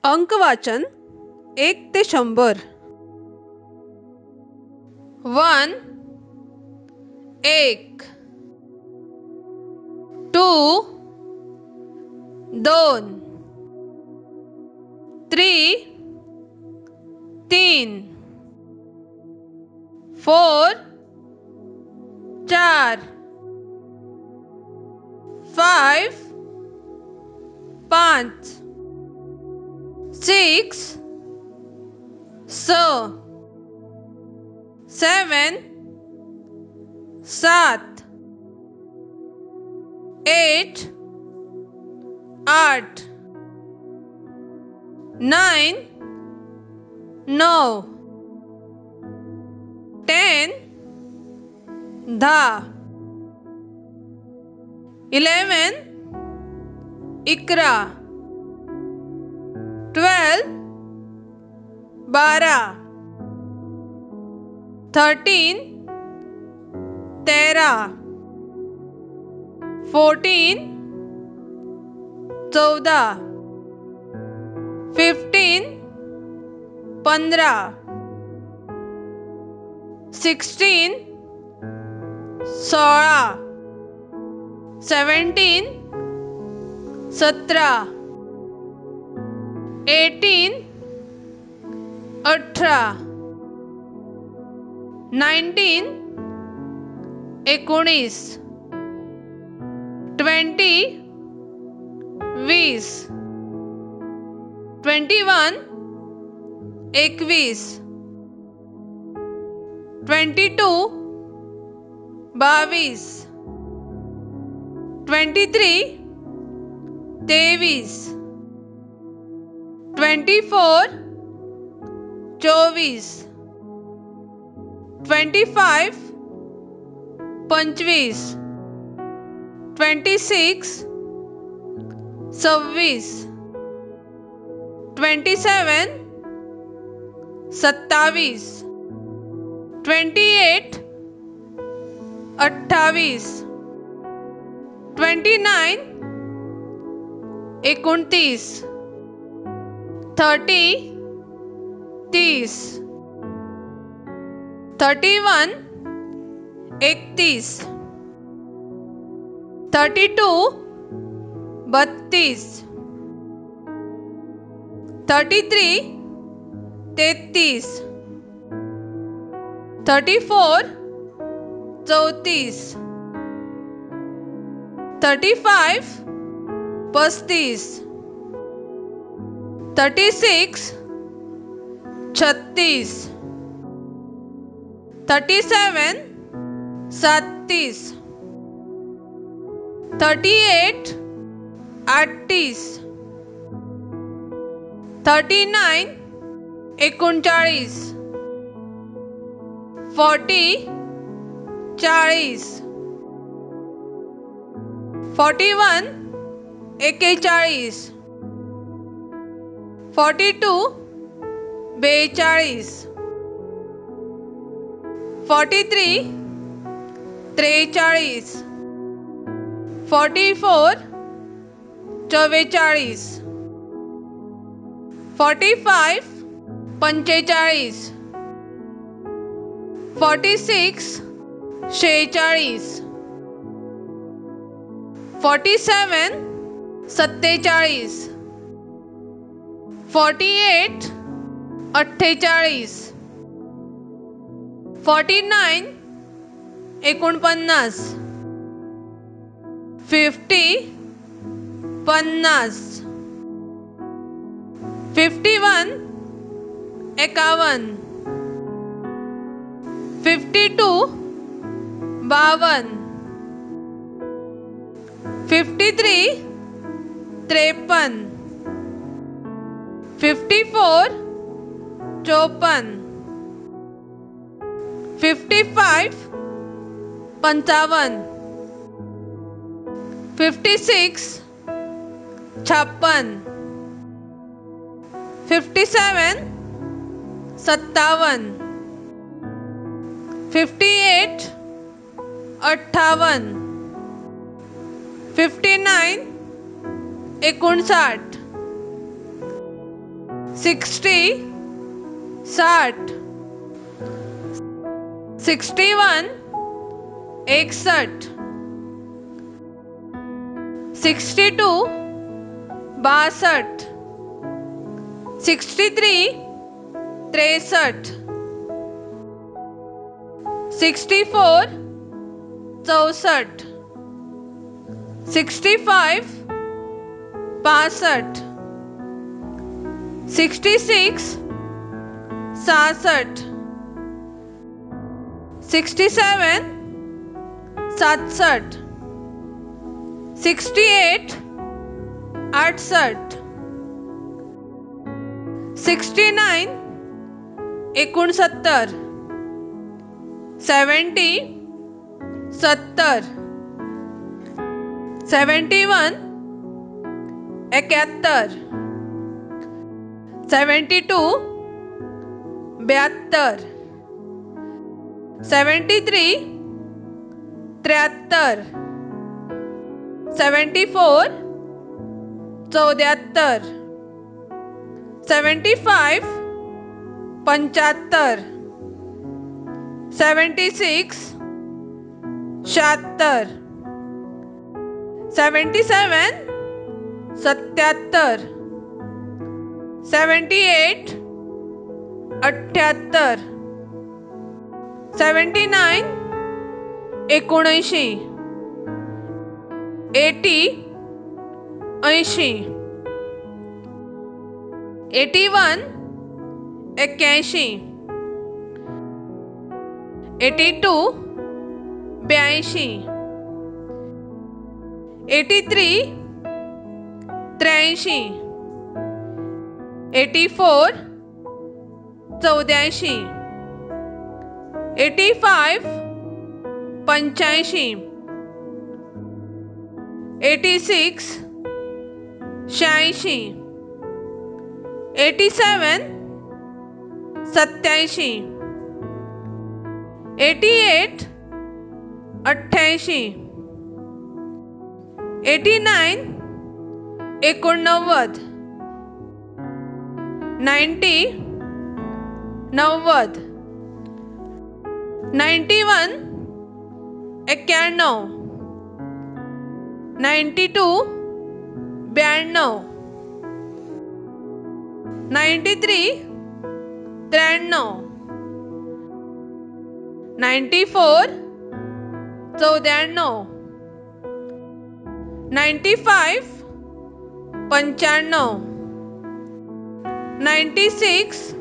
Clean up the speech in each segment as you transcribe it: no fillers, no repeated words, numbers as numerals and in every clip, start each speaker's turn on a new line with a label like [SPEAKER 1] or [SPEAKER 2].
[SPEAKER 1] अंकवाचन 1 ते 100. 1 1 2 2 3 3 4 4 5 5 6 6 7 7 8 8 9 9 10 10 11 11 12 12 13 13 14 14 15 15 16 16 17 17 18 18 19 19 20 20 21 21 22 22 23 23 24 24 25 25 26 26 27 27 28 28 29 29 30 30 31 31 32 32 33 33 34 34 35 35 36 36 37 37 38 38 39 39 40 40 41 41 42 42 43 43 44 44 45 45 46 46 47 47 48 48 49 49 50 50 51 51 52 52 53 53 54 54 55 55 56 56 57 57 58 58 59 59. 60 60 61 61 62 62 63 63 64 64 65 65 66 66 67 67 68 68 69 69 70 70 71 71 72 72 73 73 74 74 75 75 76 76 77 77 78 78 79 79 80 80 81 81 82 82 83 83 84 84 85 85 86 86 87 87 88 88 89 89 90 90 91 91 92 92 93 93 94 94 95 95 96 96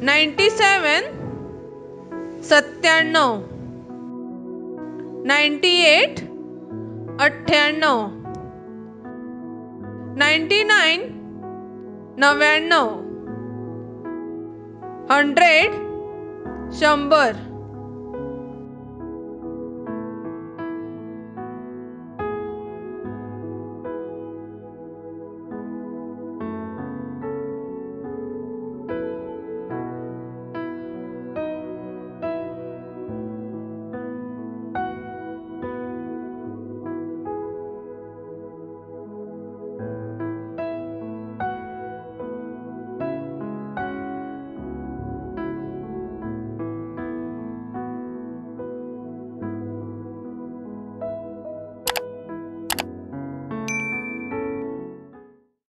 [SPEAKER 1] 97 97 98 98 99 99 100 100.